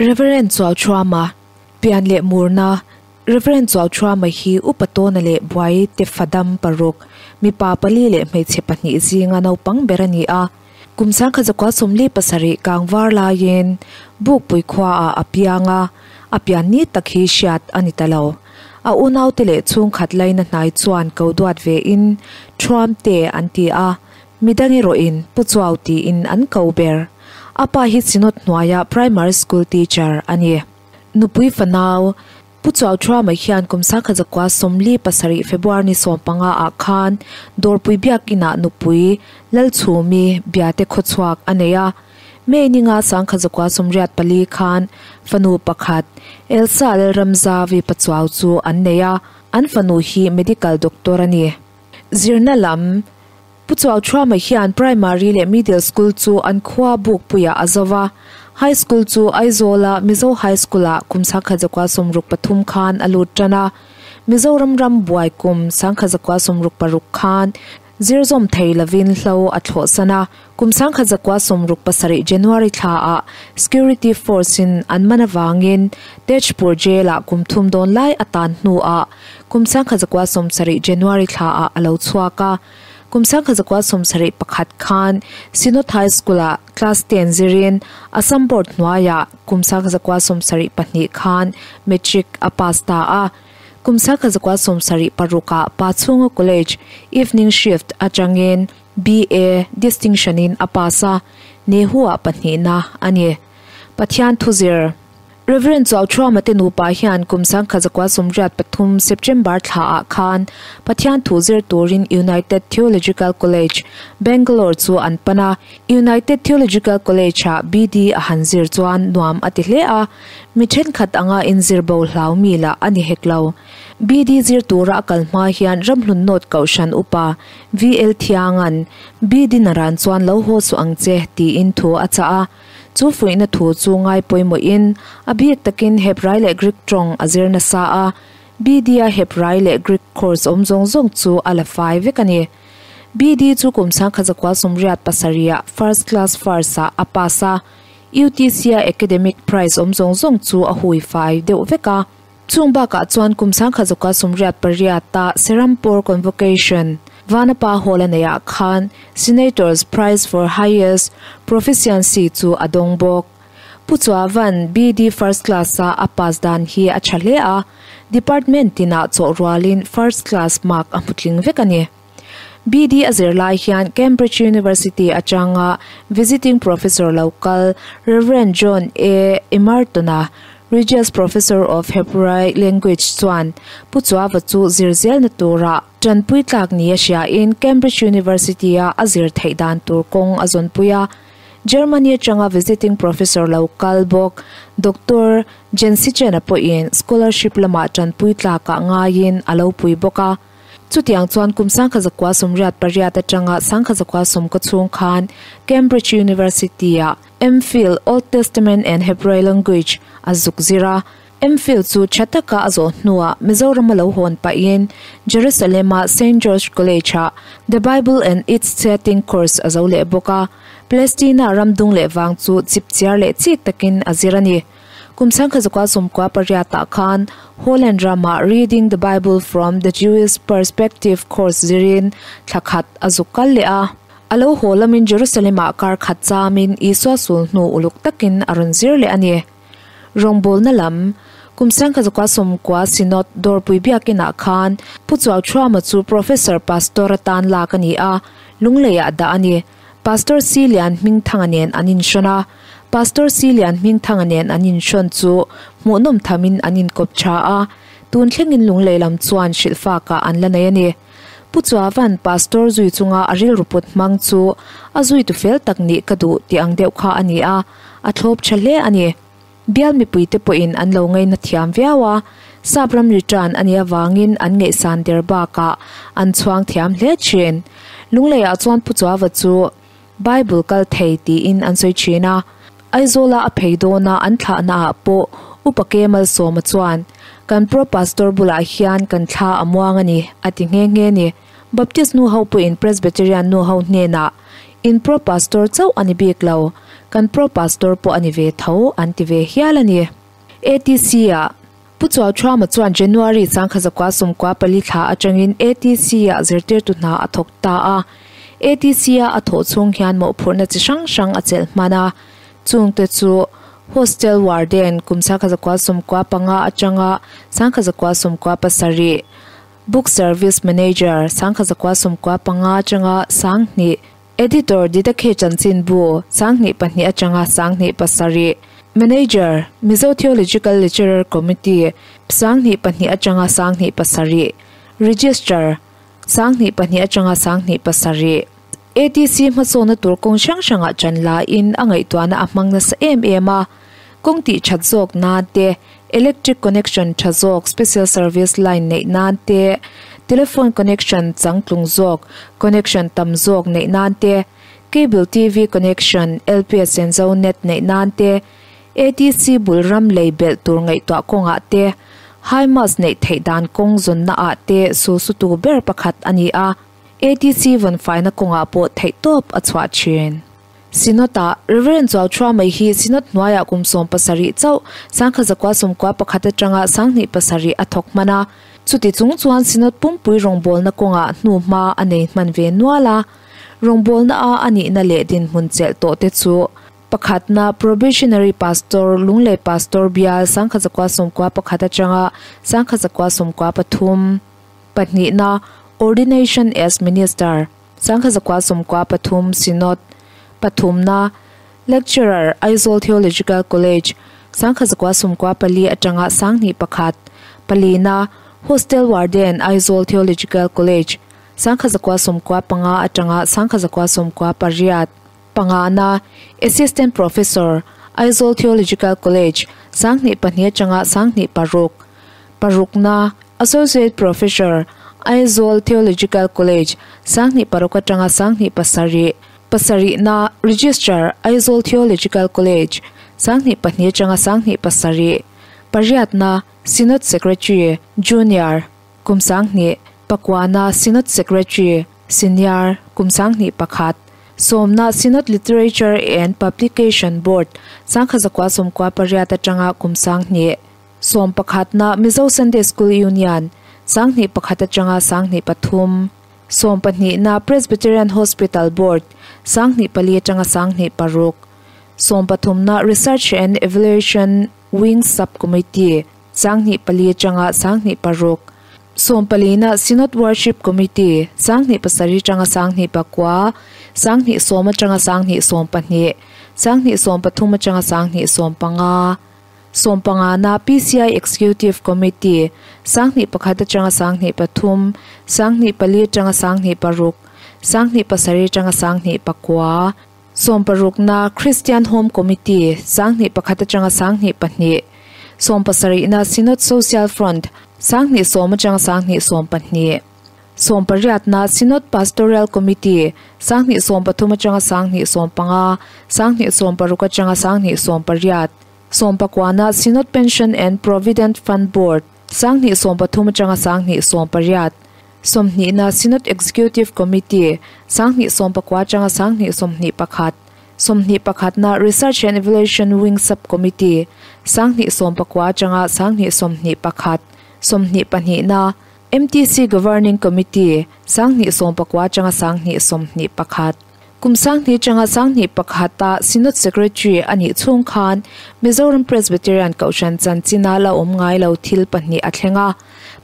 Reverend Chuauṭhuama, Pian leh Murna, Reverend Chuauṭhuama hi Upa Tawna leh Buai te fadam paruk, mipa pali leh hmeichhe pahnih zinga naupang ber a ni a. Kum 1947 kangvar laiin Bukpui khuaah a piang a, a pian ni tak hi hriat a ni ta lo. A unaute leh chhungkhat laina hnai chuan ko duat vein Thuamte an ti a, midang erawhin Pu Chuau tiin an ko ber. A pa hi Synod hnuaia Primary School teacher a ni. Nupui fanau, Pu Chuauṭhuama hian kum 1947 February ni 15 ah khan Dawrpui Biakinah nupui Lalchhumi Biate khawchhuak a nei a. May ninga 1984 khan fanu pakhat Elsa Lalramzavi Pachuau chu an nei a, an fanu hi medical doctor a ni. Zirna lam, Pu Chuauṭhuama hian Primary leh Middle School chu an khua Bukpuiah a zo va, High School chu Aizawla Mizo High School-ah kum 1963 khan a lut ṭan a. Mizoram ram buai kum 1966 khan zirzawm thei lovin hlo a thlawhsan a. Kum 1967 January thlaah Security Force-in an man avangin Tejpur Jail-ah kum thum dawn lai a tan hnuah kum 1970 January thlaah a lo chhuak a. Kum 1971 khan Synod High School-ah Class ten zirin Assam Board hnuaiah kum 1972 khan Matric a pass ta a. Kum 1976-ah Pachhunga College Evening Shift atangin BA Distinction-in a pass a, Nehu-ah pahnihna a ni. Pathian thuzir. Rev. Chuauṭhuama te nupa hian kum 1983 September thlaah khan Pathian thu zir turin United Theological College, Bangalore chu an pan a. United Theological College-ah BD a han zir chuan nuam a ti hle a, mi thenkhat anga inzir bo hlau mi lah a ni hek lo. BD zir tura a kal hma hian Ramhlun North Kohhran upa VL Thianga'n BD naran chuan lo haw suh ang che tiin thu a chah a. Chu fuihna thu chu ngai pawimawhin a bik takin Hebrai leh Greek tawng a zir nasa a, BD-a Hebrai leh Greek course awm zawng zawng chu a la fai vek a ni. BD chu kum 1987-ah First Class First-ah a pass a, UTC-a academic prize awm zawng zawng chu a hui fai deuh vek a. Chung bakah chuan kum 1988-a Serampore Convocation, Vanapa Hall a neihah khan Senator's Prize for Highest Proficiency chu a dawng bawk. Pu Chuavan BD First Class-a a pass dan hi a tha hle a, Department tinah chawh rualin First Class mark a hmu tling vek a ni. BD a zir lai hian Cambridge University atanga Visiting Professor lo kal Rev. John A. Emerton-a, Regius Professor of Hebrai Language chuan Pu Chuava chu zir zelna tura tanpui tlak ni a hriain Cambridge University-a a zir theih dan tur kawng a zawnpui a. Germany atanga Visiting Professor lo kal bawk Doctor Jensichen-a pawhin scholarship lamah tanpui tlakah ngaiin a lo pui bawk a. Chutiang chuan kum 1988 atanga 1990 chhung khan Cambridge University-ah MPhil, Old Testament and Hebrew Language, a zuk zir a. MPhil chu tha taka a zawh hnuah Mizoram a lo hawn pahin Jerusalem-a Saint George College-ah The Bible and Its Setting course a zo leh bawk a. Palestina ram dung leh vang chu chipchiar leh chik takin a zir a ni. Kum 1998 khan Holland ramah Reading the Bible from the Jewish Perspective course zirin thla khat a zuk kal leh a. A lo haw lamin Jerusalem-ah kar khat chamin Isua sul hnu uluk takin a rawn zir leh a ni. Rawngbawlna lam, Kum 1990 Synod Dawrpui Biakinah khan Pu Chuauṭhuama chu Professor Pastor atan lak a ni a, Lungleiah dah a ni. Pastor Si Lian Hmingthanga nen an inhrawn a, Pastor Si Lian Hmingthanga nen an inhrawn chu hmuhnawm thamin an inkawp tha a, tun thlengin lunglei lam chuan hrilhfakah an la nei a ni. Pu Chuavan Pastor zui chunga a rilru put hmang chu a zuitu fel tak nih ka duh tih ang deuh kha a ni a, a thlawp tha hle a ni. Bial mipuite pawhin an lo ngaina thiam viau a, Sap ram return a nih avangin an ngaihsan der bakah an chhuang thiam hle thin. Lungleiah chuan Pu Chuava chu Bible kal thei tiin an sawi thin a, Aizawla a phei dawna an thlahnaah pawh Upa Ke Malsawma chuan, Kan Pro Pastor bulah hian kan thla a muang a ni, a ti nghe nghe ni. Baptist nu ho pawhin Presbyterian nu ho hnenah, In Pro Pastor chauh a ni bik lo. Kan Pro Pastor pawh a ni ve tho an ti ve hial a ni. ATC-ah Pu Chuauṭhuama chuan January 1994 thla aṭangin ATC-ah zirtirtu hna a thawk ta a. ATC-a a thawh chhung hian mawhphurhna chi hrang hrang a chelh hman a. Chungte chu Hostel Warden kum 1995 aṭanga 1997, Book Service Manager 1995 aṭanga 2000, Editor Didakhe Chanchinbu, 2002 atanga 2007, Manager, Mizo Theological Lecturer Committee, 2002 atanga 2007, Registrar, 2002 atanga 2007. ATC hmasawnna tur kawng hrang hrangah ṭan laiin a ngaihtuahna a hmang nasa em em a. Kawng tih ṭhat zawk nan te, electric connection ṭha zawk special service line neih nan te, telephone connection changtlung zawk connection tam zawk neih nan te, cable TV connection LPS and Zonet neih nan te, ATC bul ram lei belh tur ngaihtuah kawngah te, high mast neih theih dan kawng zawnna ah te sulsutu ber pakhat a ni a, ATC vawnfaina kawngah pawh theihtawp a chhuah thin. Synod-ah, Rev. Chuauṭhuamai hi Synod hnuaiah kum 17 chauh, 1991 atanga 2007 a thawk hman a. Chuti chung chuan Synod pumpui rawngbawlna kawngah hnuhma a nei hman ve nual a. Rawngbawlna a a nihna leh dinhmun chelh tawh te chu, pakhatna Probationary Pastor, Lunglei Pastor Bial, 1991 atanga 1993, pahnihna Ordination as Minister, 1993 Synod, pathumna, Lecturer, Aizawl Theological College, 1994 atanga 2001, palina, Hostel Warden, Aizawl Theological College, 1995 atanga 1998, pangana, Assistant Professor, Aizawl Theological College, 2002 atanga 2006, parukna, Associate Professor, Aizawl Theological College, 2006 atanga 2007, pasarihna, Registrar, Aizawl Theological College, 2002 atanga 2007, pariatna, Synod Secretary, Junior, kum 2000, pakuana, Synod Secretary, Senior, kum 2001, sawmna, Synod Literature and Publication Board, 1998 atanga kum 2000, Sawmpakhatna Mizo Sunday School Union, 2001 atanga 2003, Sawmpahnihna Presbyterian Hospital Board, 2004 atanga 2006, Sawmpathumna Research and Evaluation Wing Sub-Committee, 2004 atanga 2006, Sawmpalina Synod Worship Committee, 2007 atanga 2009, 2010 atanga 2012, 2013 atanga 2015, Sawmpangana PCI Executive Committee, 2001 atanga 2003, 2004 atanga 2006, 2007 atanga 2009, Sawmparukna Christian Home Committee, 2001 atanga 2002, Sawmpasarihna Synod Social Front, 2010 atanga 2012, Sawmpariatna Synod Pastoral Committee, 2013 atanga 2015, 2016 atanga 2018, Sawmpakuana Synod Pension and Provident Fund Board, 2013 atanga 2018, Sawmhnihna Synod Executive Committee, 2019 atanga 2021, Sawmhnihpakhatna Research and Evaluation Wing Sub-Committee, 2019 atanga 2021, Sawmhnihpahnihna MTC Governing Committee, 2019 atanga 2021. Kum 2000 atanga 2001 a Synod Secretary a nih chhung khan Mizoram Presbyterian Kohhran chanchina la awm ngai lo thil pahnih a thleng a.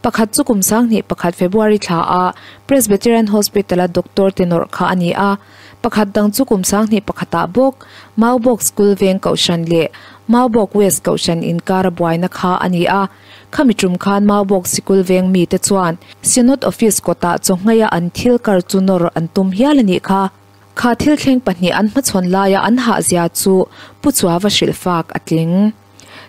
Pakhat chu kum 2001 February thla a Presbyterian Hospital a doctor te nawrh kha a ni a. Pakhat dang chu kum 2001 ah bawk Maubawk School veng Kohhran leh Maubawk West Kohhran inkar a buaina kha a ni a. Khami tum khan Maubawk Sikul veng mite chuan Synod Office kawtah chawhngaiha an thil kar chu nawr an tum hial a nih kha. Kha thil thleng pahnih an hmachhawn laia an hahzia chu Pu Chuava hrilh fak a tling.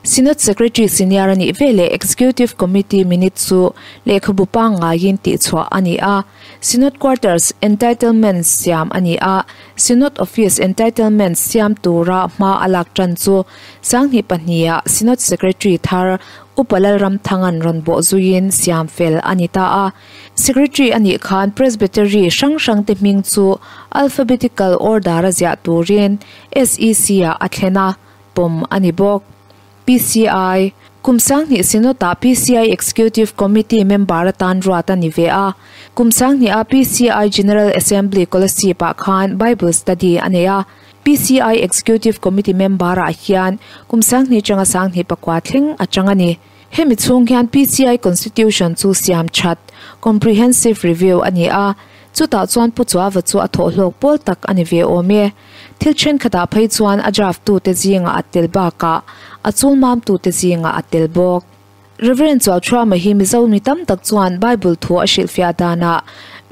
Synod Secretary Senior a nih veleh Executive Committee minute chu lehkhabu pangngaiin tihchhuah a ni a, Synod Quarters Entitlements siam a ni a, Synod Office Entitlements siam tura hma a lak tan chu 2002 ah Synod Secretary thar. Upa Lalramthanga'n rawn bawh zuiin siam fel a ni ta a. Secretary a nih khan Presbytery hrang hrangte hming chu alphabetical order-a ziah turin SEC-ah a thlen a, pawm a ni bawk. PCI, Kum sanghnih Synod-ah PCI Executive Committee member atan ruat a ni ve a. Kum sanghniha PCI General Assembly Kolasib-ah khan Bible Study a nei a. PCI Executive Committee member-ah hian kum sanghnih atanga sanghnih pakua thleng a chang a ni. Hemi chhung hian PCI Constitution chu siam that, comprehensive review, a ni a. Chutah chuan Pu Chuava chu a thawhhlawk pawl tak a ni ve awm e. Thil thenkhatah phei chuan a draft tute zingah a tel bakah a chulmam tute zingah a tel bawk. Rev. Chuauthruama hi Mizo mi tam tak chuan Bible thu a hrilhfiah danah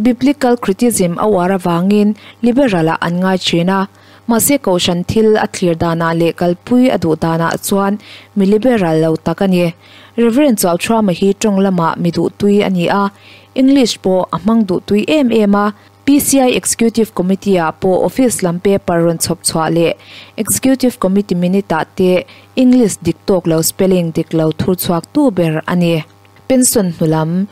Biblical Criticism a uar avangin Liberal-ah an ngai thin a. Mahse Kohhran thil a thlir danah leh kalpui a duh danah chuan mi liberal lo tak a ni. Rev. Chuauthruama hi tawng lamah mi duhtui a ni a, English pawh a hmang duhtui em em a. PCI Executive Committee-ah pawh office lam paper rawn chhawp chhuah leh Executive Committee minute-ah te English dik tawk lo spelling dik lo thur chhuak tu ber a ni. Pension hnu lam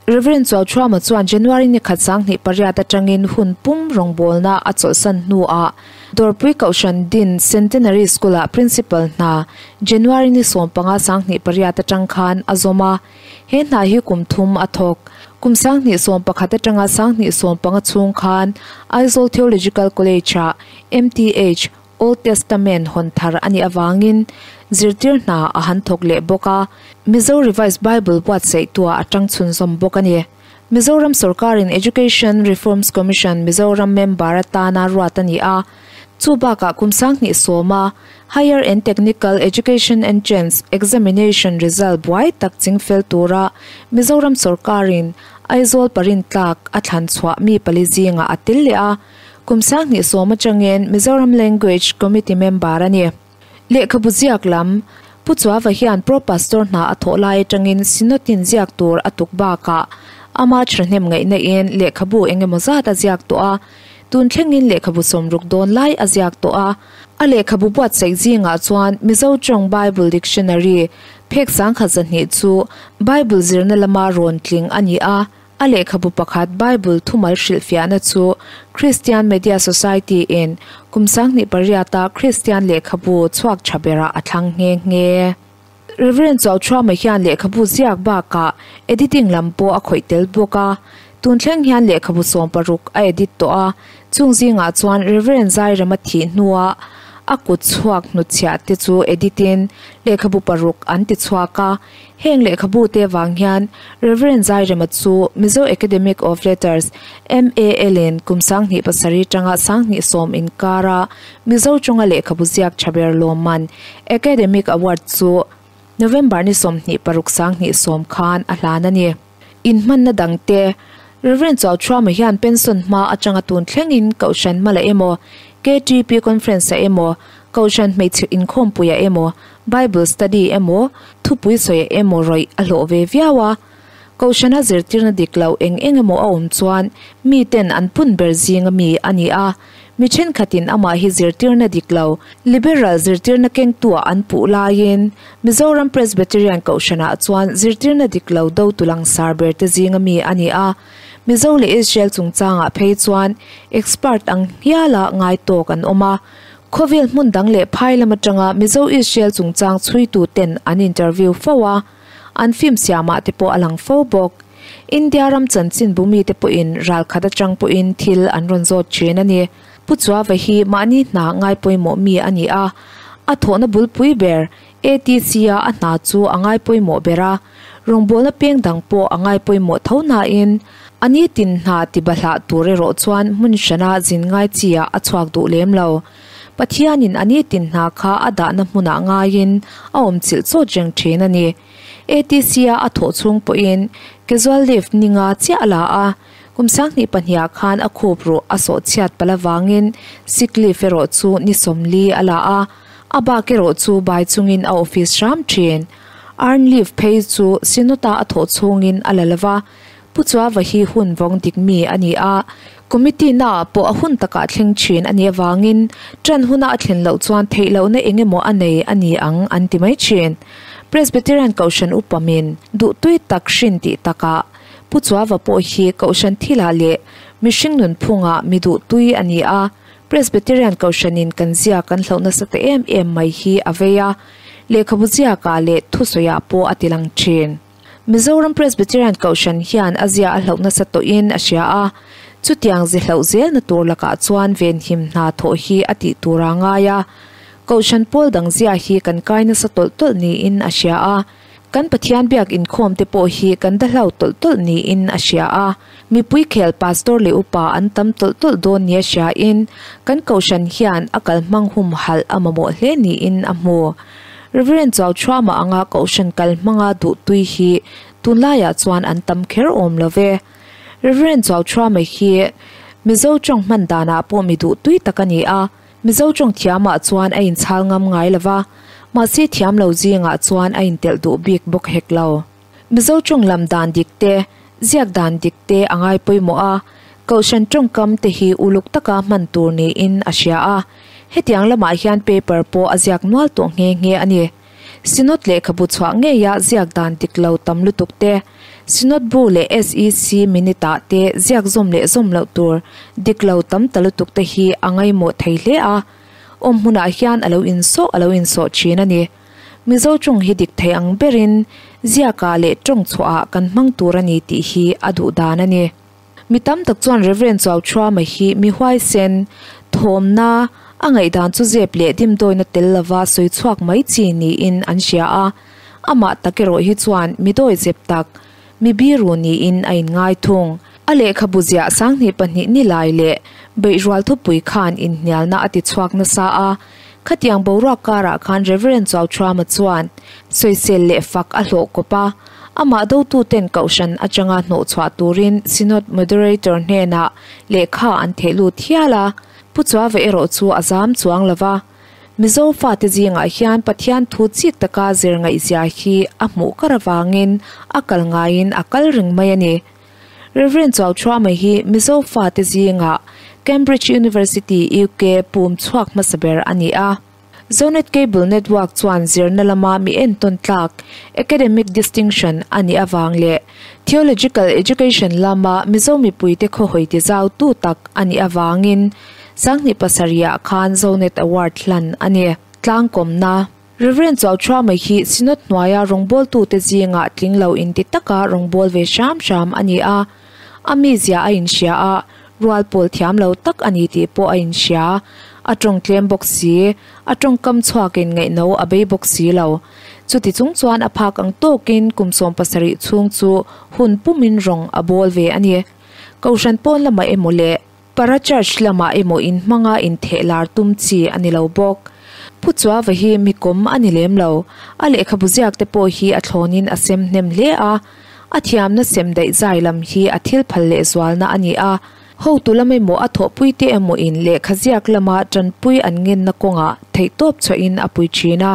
Rev. Chuauthruama chuan January ni khat 2008 atangin hun pum rawngbawlna a chawlhsan hnuah Dawrpui Kohhran Din Centenary School-ah Principal hna January ni 15 2008 atang khan a zawm a. He hna hi kum thum a thawk. Kum 2011 atanga 2015 chhung khan Aizawl Theological College-ah MTH, Old Testament, hawn thar a nih avangin zirtir hna a han thawk leh bawk a, Mizo Revised Bible buatsaihtuah a tang chhunzawm bawk a ni. Mizoram sawrkarin Education Reforms Commission Mizoram member atana ruat a ni a, chu bakah kum 2010 a Higher and Technical Education Entrance Examination result buai tak chingfel tura Mizoram sawrkarin Aizawl parin tlak a thlan chhuah mi pali zingah a tel leh a, kum 2010 atangin Mizoram Language Committee member a ni. Lehkhabu ziak lam, Pu Chuava hian Pro Pastor hna a thawh lai atangin Synod-in ziak tur a tuk bakah ama thahnem ngaihna in lehkhabu eng emaw zat a ziak tawh a, tun thlengin lehkhabu sawmruk dawn lai a ziak tawh a. A lehkhabu buatsaih zingah chuan Mizo tawng Bible Dictionary phek 1200 chu Bible zirna lama rawn tling a ni a, a lehkhabu pakhat Bible thumal hrilhfiahna chu Christian Media Society in kum 2008 a Kristian lehkhabu chhuak tha berah a thlang nghe nghe. Rev. Chuauthruama hian lehkhabu ziak bakah editing lam pawh a khawih tel bawk a, tun thleng hian lehkhabu 16 a edit tawh a, chung zingah chuan Rev. Zairama thih hnuah a kut chhuak hnutchhiah te chu edit in lehkhabu paruk an ti chhuak a, heng lehkhabu te vang hian Rev. Zairama chu Mizo Academic of Letters, MAL, in kum 2007 tanga 2010 inkara Mizo chunga lehkhabu ziak tha ber lawmman Academic Award chu November ni 26 2010 khan a hlan a ni. Inhmanna dangte Rev. Chuauthruama hian pension hma atanga tun thlengin Kohhran Mala emaw, KTP Conference a emaw, Kohhran Hmeichhe Inkhawmpuia emaw, Bible Study emaw, thupui sawi emaw rawih a hlawh ve viau a. Kohhrana zirtirna dik lo eng eng emaw a awm chuan miten an pun ber zinga mi a ni a. Mi thenkhatin amah hi zirtirna dik lo, liberal zirtirna kengtuah an puh laiin Mizoram Presbyterian Kohhranah chuan zirtirna dik lo do tu langsar ber te zinga mi a ni a. Mizo leh Israel chungchangah phei chuan expert ang hiala ngai tawk an awm a. Khawvel hmun dang leh phai lam atanga Mizo Israel chungchang chhuitu ten an interview fo a, an film siamah te pawh a lang fo bawk. India ram chanchin bumi te pawhin ral khat atang pawhin thil an rawn zawt thin a ni. Pu Chuava hi mahni hna ngai pawimawh mi a ni a, a thawhna bulpui ber ATC a a hna chu a ngai pawimawh ber a, rawngbawlna peng dang pawh a ngai pawimawh tho nain a ni tin hna ti bahlah tur erawh chuan hmun hrana zin ngai chi ah a chhuak duh lem lo. Pathianin a ni tin hna kha a dahna hmunah ngaiin a awm chilh chawt reng thin a ni. ATC a a thawh chhung pawhin casual leave ninga chiah a la a, kum 2002 khan a khup ruh a sawh chhiat palh avangin sick leave erawh chu ni 40 a la a, a bak erawh chu bai chungin a office hram thin. Earn leave phei chu Synod-a a thawh chhungin a la lova, Pu Chuava hi hun vawng dik mi a ni a, committee naah pawh a hun takah thleng thin a nih avangin tan huna a thlen loh chuan theih lohna eng emaw a nei a ni ang an ti mai thin. Presbyterian Kohhran upa min duhtui tak hrin tih takah Pu Chuava pawh hi Kohhran thilah leh mihring nunphungah mi duhtui a ni a, Presbyterian Kohhranin kan zia kan hloh nasa ta em em mai hi a vei a, lehkhabu ziakah leh thusawiah pawh a tilang thin. Mizoram Presbyterian Kohhran hian a zia a hloh nasa tawhin a hria a, chutiang zi hloh zelna tur lakah chuan venhim hna thawh hi a tih tur a ngai a. Kohhran pawl dang zia hi kan kai nasa tawlh tawlh niin a hria a, kan Pathian biak inkhawm te pawh hi kan da hlau tawlh tawlh niin a hria a, mipui khel pastor leh upa an tam tawlh tawlh dawn nia hriain kan kohhran hian a kalhmang humhalh a mamawh hle niin a hmu. Rev. Chuauchhuama anga kohhran kalhmanga duhtui hi tunlaiah chuan an tam kher awm lo ve. Rev. Chuauchhuama hi Mizo tawng hman danah pawh mi duhtui tak a ni a, Mizo tawng thiamah chuan a inchhal ngam ngai lo va, mahse thiam lo zingah chuan a intelh duh bik bawk hek lo. Mizo tawng lam dan dik te, ziak dan dik te a ngai pawimawh a, kohhran tawngkam te hi uluk taka hman tur niin a hria a, hetiang lamah hian paper pawh a ziak nual tawh nghe nghe a ni. Synod lehkhabu chhuah ngeia ziak dan dik lo tam lutuk te, Synod bu leh SEC minute ah te ziak zawm leh zawm loh tur dik lo tam ta lutuk te hi a ngaimawh thei hle a, awm hmunah hian a lo insawh a lo insawh thin a ni. Mizo tawng hi dik thei ang berin ziakah leh tawng chhuahah kan hmang tur a ni tih hi a duh dan a ni. Mi tam tak chuan Rev. Chuauchhuama hi mi huaisen, thawmna, a ngaihdan chu zep leh dimdawina tel lova sawi chhuak mai chi niin an hria a, amah tak erawh hi chuan mi dawi zep tak, mi biru niin a inngai thung. A lehkhabu ziah 2002 ni lai leh beihrual thupui khan inhnialna a ti chhuak nasa a, khatiang boruak karah khan Rev. Chuauchhuama chuan sawisel leh fak a hlawh kawp a, Amah dotuten kohhran atanga hnawhchhuah turin Synod Moderator hnenah lehkha an theh lut hial a, Pu Chuave erawh chu a zam chuang lo va. Mizo fate zingah hian Pathian thu chik taka zir ngaihzia hi a hmuh kar avangin a kal ngaiin a kal reng mai a ni. Rev. Chuauchhuama hi Mizo fate zingah Cambridge University, UK pum chhuak hmasa ber a ni a. Zonet Cable Network chuan zirna lama mi entawn tlak, academic distinction, a nih avang leh theological education lama Mizo mipuite khawhawi tizau tu tak a nih avangin 2007 ah khan Zonet Award hlan a ni. Tlangkawmna, Rev. Chuauchhuama hi Synod hnuaia rawngbawltute zingah tling lo inti taka rawngbâwl ve hram hram a ni a, a mizia a inhria a, Rual pawl thiam lo tak a ni tih pawh a inhria. A tawng tlem bawk si, a tawngkam chhuakin ngaihno a bei bawk si lo. Chuti chung chuan a phak ang tawkin kum 17 chhung chu hun pumin rawng a bawl ve a ni. Kohhran pawn lamah emaw leh Para Church lamah emaw inhmanga intheh lar tum chi a ni lo bawk. Pu Chuava hi mi kawm a ni lem lo. A lehkhabu ziak te pawh hi a thlawnin a sem hnem hle a. A thiamna sem daih zai lam hi a thil phal lehzualna a ni a, hotu lam emaw a thawhpuite emaw in lehkha ziak lama tanpui an ngenna kawngah theihtawp chhuahin a pui thin a.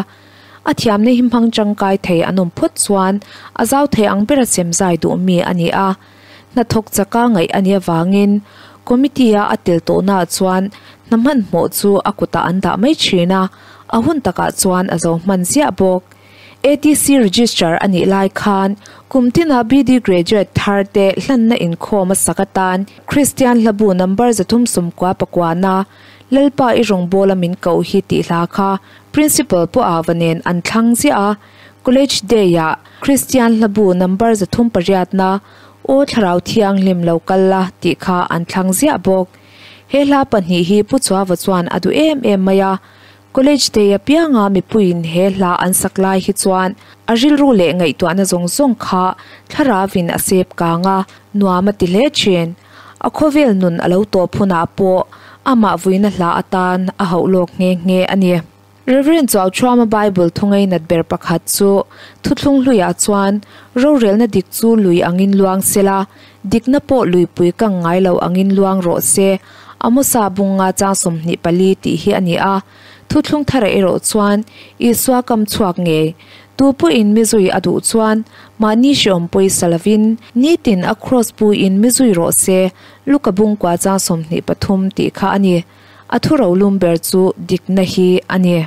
A thiamna hi hmang tangkai thei an awm phawt chuan a zau thei ang bera sem zai duh mi a ni a. Hnathawk chaka ngaih a nih avangin committee-a a tel tawhnaah chuan hna hmanhmawh chu a kutah an dah mai thin a, a hun takah chuan a zo hman ziah bawk. ATC Registrar a nih lai khan kum tina BD graduate thar te hlanna inkhawm a sak atan Kristian hlabu number 399 na Lalpa i rawngbawla min koh hi tih hla kha Principal pawh ava nen an thlang ziah a, College Day ah Kristian hlabu number 308 na Aw Thlarau Thianghlim lo kal la tih kha an thlang ziah bawk. He hla pahnih hi Pu Chuava chuan a duh em em mai a, College day apianga mipuiin he hla an sak lai hi chuan a rilru leh ngaihtuahna zawng zawng kha thlaravin a sep kang a, nuam a ti hle thin. A khawvel nun a lo tawp hunah pawh amah vuina hla atan a hauh lawk nghe nghe a ni. Rev. Chuauchhuama Bible thungai nat ber pakhat chu thuthlung hluiah chuan rorelna dik chu lui angin luang sela, dikna pawh luipui kang ngai lo angin luang rawh se, Amosa bunga chang 24 tih hi a ni a, thuthlung thara erawh chuan Isua kam chhuak ngei. Tu pawhin mi zui a duh chuan mahni hreawm pawisa lovin nitin a kraws puiin mi zui rawh se, Luka bungkua chang 23 tih kha a ni. A thu rolum ber chu dikna hi a ni.